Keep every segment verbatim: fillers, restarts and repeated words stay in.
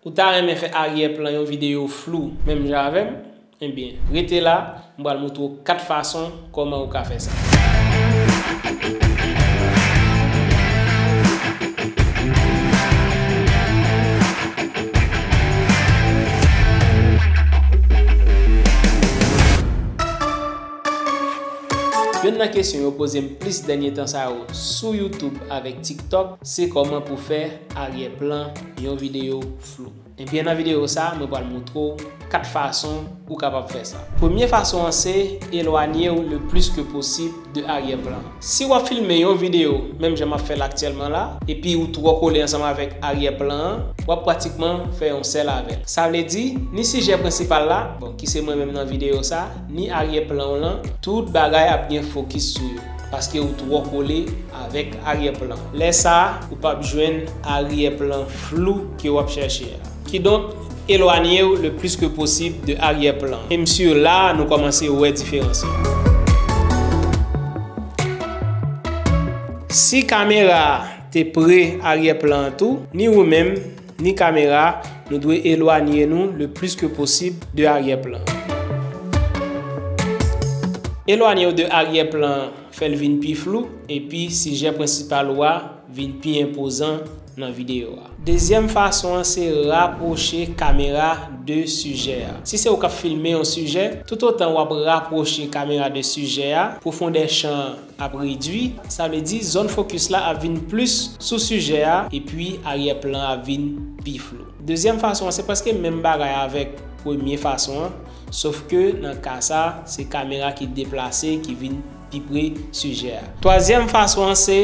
Ou ta renmen fè aryè plan yon videyo flou menm jan avè m? Ebyen, rete la, m pral montre w kat fason kòman ou ka fè sa. Youn nan kesyon yo poze m plis dènye tan sa yo sou YouTube avèk TikTok, se kòman pou fè aryè plan yon videyo flou. Ebyen, nan videyo sa, mwen pral montre w kat fason ou kapab fè sa. Premye fason an se elwanye w le plis ke posib de aryè plan. Si w ap filme yon videyo, menm jan m ap fè l aktyèlman la, epi ou twò kole ansanm avèk aryè plan an, w ap pratikman fè yon sèl avè l. Sa vle di, ni sijè prensipal la, bon, ki se mwen menm nan videyo sa, ni aryè plan w lan, tout bagay ap gen fokis sou yo, paske ou twò kole avèk aryè plan. Lè sa a, ou p ap jwenn aryè plan flou ke w ap chèche a. Kidonk, elwanye w le plis ke posib de aryè plan. E m si la a nou kòmanse wè diferans lan. Si kamera a te pre aryè plan an tou, ni ou menm, ni kamera a, nou dwe elwanye nou le plis ke posib de aryè plan. Elwanye w de aryè plan an fè l vin pi flou, epi sijè prensipal ou a vin pi enpozan nan videyo a. Dezyèm fason an se rapwoche kamera de sijè a. Si se ou k ap filme yon sijè, toutotan w ap rapwoche kamera de sijè a, pwofondè chan an ap redui, sa vle di zòn fokis la ap vin plis sou sijè a, epi aryè plan an ap vin pi flou. Dezyèm fason an se prèske menm bagay avèk premye fason an, sof ke nan ka sa, se kamera ki deplase, ki vin pi pre sijè a. Twazyèm fason an se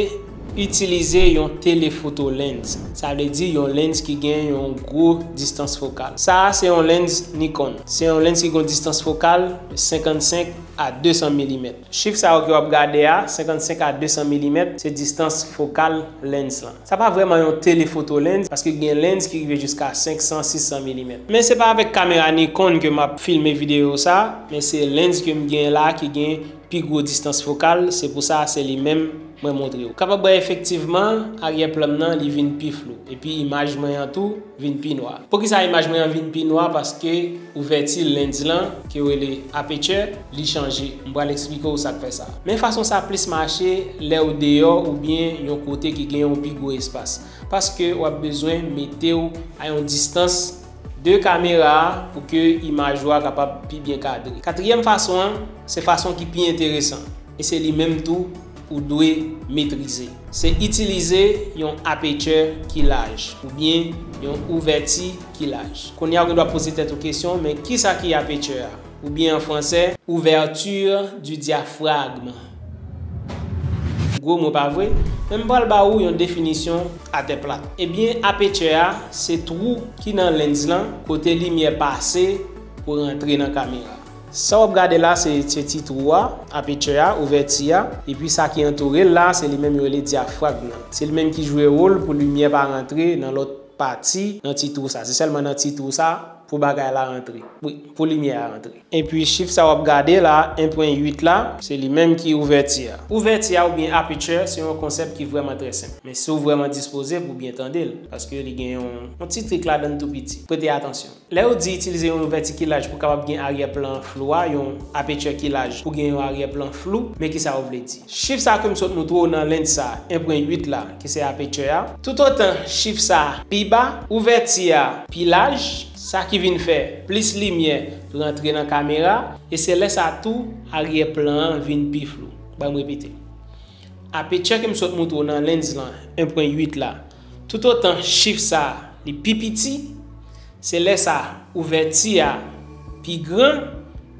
itilize yon telephoto lens. Sa vle di yon lens ki gen yon gwo distans fokal. Sa a se yon lens Nikon. Se yon lens ki gen yon distans fokal senkannsenk a desan milimèt. Chif sa yo ke w ap gade a, senkannsenk a desan milimèt, se distans fokal lens lan. Sa pa vrèman yon telephoto lens, paske gen lens ki rive jiska senksan, sisan milimèt. Men se pa avèk kamera Nikon ke m ap filme videyo sa, men se lens ke m gen la ki gen pi gwo distans fokal, se pou sa se li menm mwen montre w. Kapab wè efektivman, aryè plan m nan li vin pi flou, epi imaj mwen an tou vin pi nwa. Poukisa imaj mwen an vin pi nwa? Paske ouvèti lens lan, ke yo rele aperture, li chanje. M pral eksplike w sa k fè sa. Men fason sa plis mache lè w deyò oubyen yon kote ki gen yon pi gwo espas. Paske w ap bezwen mete w a yon distans de kamera a pou ke imaj ou a kapab pi byen kadre. Katriyèm fason an, se fason ki pi enteresan. E se li menm tou ou dwe metrize. Se itilize yon aperture ki laj oubyen yon ouvèti ki laj. Kounye a ou gen dwa poze tèt ou kesyon, men kisa ki aperture a? Oubyen an fransè, ouverture du diaphragme. Gwo mo pa vre, men m pral ba ou yon definisyon atè plat. Ebyen, aperture a, se twou ki nan lens lan, kote limyè pase pou rantre nan kamera. Sa w ap gade la, se, se ti twou a, aperture a, ouvèti a, epi sa ki antoure l la, se li menm yo rele diaphragme lan. Se li menm ki jwe wòl pou limyè pa rantre nan lòt pati nan ti twou sa. Se sèlman nan ti twou sa pou bagay la rantre. Wi, pou limyè a rantre. Epi chif sa w ap gade la, en pwen uit la, se li menm ki ouvèti a. Ouvèti a oubyen aperture, se yon konsèp ki vrèman trè senp. Men si w vrèman dispoze pou byen tande l, paske li gen yon, yon ti trik ladan l tou piti. Prete atansyon. Lè yo di itilize yon ouvèti ki laj pou kapab gen aryè plan flou a, yon aperture ki laj pou gen yon aryè plan flou, men kisa yo vle di? Chif sa ke m sot montre w nan lens sa, en pwen uit la, ki se aperture a, toutotan chif sa pi ba, ouvèti a pi laj, sa ki vin fè plis limyè rantre nan kamera, e se lè sa tou aryè plan an vin pi flou. Ban m repete. Aperture ke m sot montre w nan lens lan, en pwen uit la, toutotan chif sa li pi piti, se lè sa ouvèti a pi gran,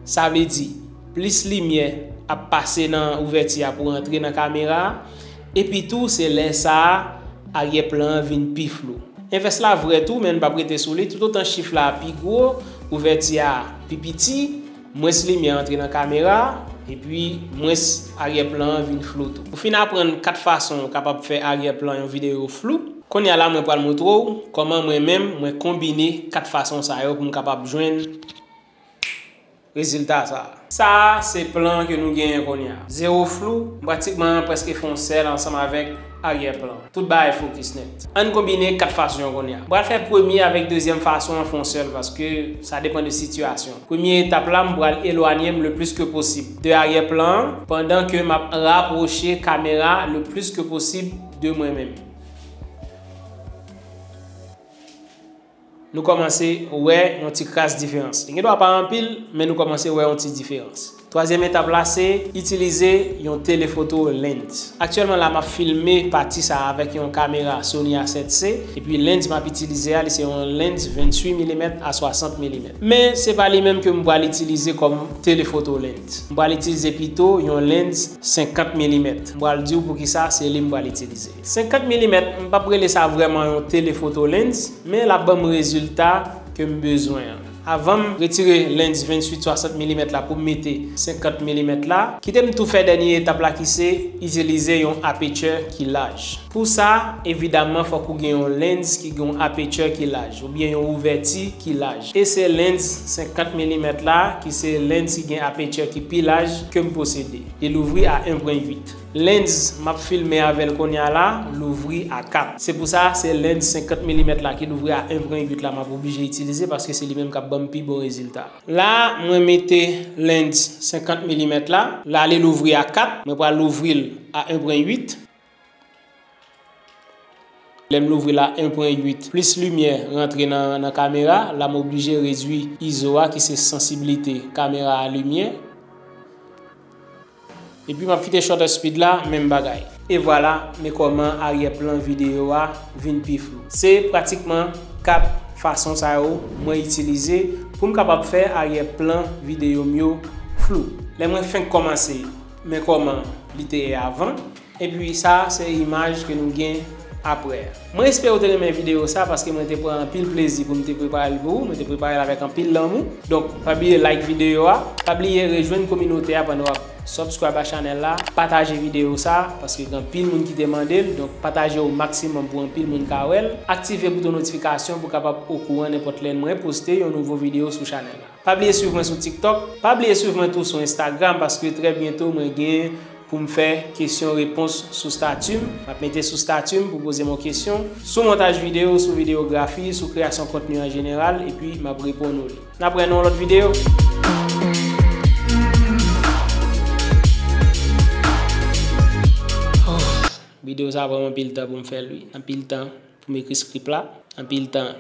sa vle di plis limyè ap pase nan ouvèti a pou rantre nan kamera a, epi tou se lè sa a aryè plan an vin pi flou. Envès la vrè tou, men n p ap rete sou li, toutotan chif la pi gwo, ouvèti a pi piti, mwens limyè antre nan kamera a, epi mwens aryè plan an vin flou tou. Ou fin aprann kat fason ou kapab fè aryè plan yon videyo flou. Kounye a la, mwen pral montre w kòman mwen menm mwen konbine kat fason sa yo pou m kapab jwenn rezilta sa a. Sa a se plan ke nou genyen kounye a. Zewo flou, m pratikman prèske fè yon sèl ansanm avèk aryè plan. Tout bagay fokis nèt. Ann konbine kat fason yo kounye a. M pral fè premye avèk dezyèm fason an fè yon sèl paske sa depann de sitiyasyon. Premye etap la, m pral elwanye m le plis ke posib de aryè plan an pandan ke m ap rapwoche kamera le plis ke posib de mwen menm. Nou kòmanse wè yon ti kras diferans. Li gen dwa pa anpil, men nou kòmanse wè yon ti diferans. Twazyèm etap la se itilize yon telefoto lens. Aktyèlman la m ap filme pati sa a avèk yon kamera Sony A sèt C, epi lens m ap itilize a li se yon lens venntuit milimèt a swasant milimèt. Men se pa li menm ke m pral itilize kòm telefoto lens. M pral itilize pito yon lens senkant milimèt. M pral di w poukisa se li m pral itilize. Senkant milimèt, m p ap rele sa vrèman yon telefoto lens, men l ap ban m rezilta ke m bezwen an. Avan m retire lens venntuit swasant milimèt la pou m mete senkant milimèt la, kite m tou fè dènye etap la ki se itilize yon apèchè ki laj. Pou sa, evidaman, fòk ou gen yon lens ki gen yon apèchè ki laj, oubyen yon ouvèti ki laj. E se lens senkant milimèt la, ki se lens ki gen apèchè ki pi laj ke m posede. Li louvri a en pwen uit. Lens m ap filme avè l kounye a la, louvri a kat. Se pou sa, se lens senkant milimèt la ki louvri a en pwen uit la m ap oblije itilize paske se li menm k ap ban m pi bon rezilta. La, mwen mete lens senkant milimèt la. La, li louvri a kat. Mwen pral louvri l a en pwen uit. Lè m louvri l a en pwen uit, plis limyè rantre nan, nan kamera, la m oblije redui izo a ki se sansiblite kamera a limyè. Epi m ap kite shutter speed la, menm bagay. E vwala, men kòman aryè plan videyo a vin pi flou. Se pratikman kat fason sa yo mwen itilize pou m kapab fè aryè plan videyo m yo flou. Lè mwen fenk kòmanse, men kòman li te ye avan. Epi sa, se imaj ke nou gen aprè. Mwen espere w te renmen videyo sa, paske mwen te pran anpil plezi pou m te prepare l pou ou. Mwen te prepare l avèk anpil lanmou. Donk, pa bliye like videyo a. Pa bliye rejwenn kominote a pandan w ap subscribe a chanèl la. Pataje videyo sa, paske gen anpil moun ki te mande l. Donk, pataje o maksimòm pou anpil moun ka wè l. Aktive bouton notifikasyon pou w kapab okouran nenpòt lè mwen poste yon nouvo videyo sou chanèl la. Pa bliye swiv mwen sou TikTok. Pa bliye swiv mwen tou sou Instagram, paske trè byento mwen gen pou m fè kesyon repons sou stati m. M ap mete sou stati m pou poze m yon kesyon sou montaj videyo, sou videyografi, sou kreyasyon kontni an jeneral, epi m ap reponn ou li. N ap wè nan yon lòt videyo. Videyo sa pran m anpil tan pou m fè l, wi. Anpil tan pou m ekri script la, anpil tan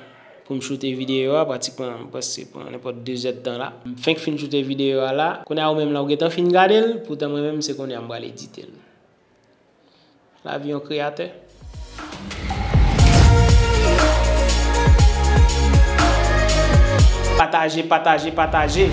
pou m choute videyo a, pratikman, m panse pran nenpòt de zèdtan la. M fenk fin choute videyo a la. Kounye a ou menm la, ou gentan fin gade l, poutan mwen menm, se kounye a m pral edite l. Lavi yon kreyatè. Pataje, pataje, pataje.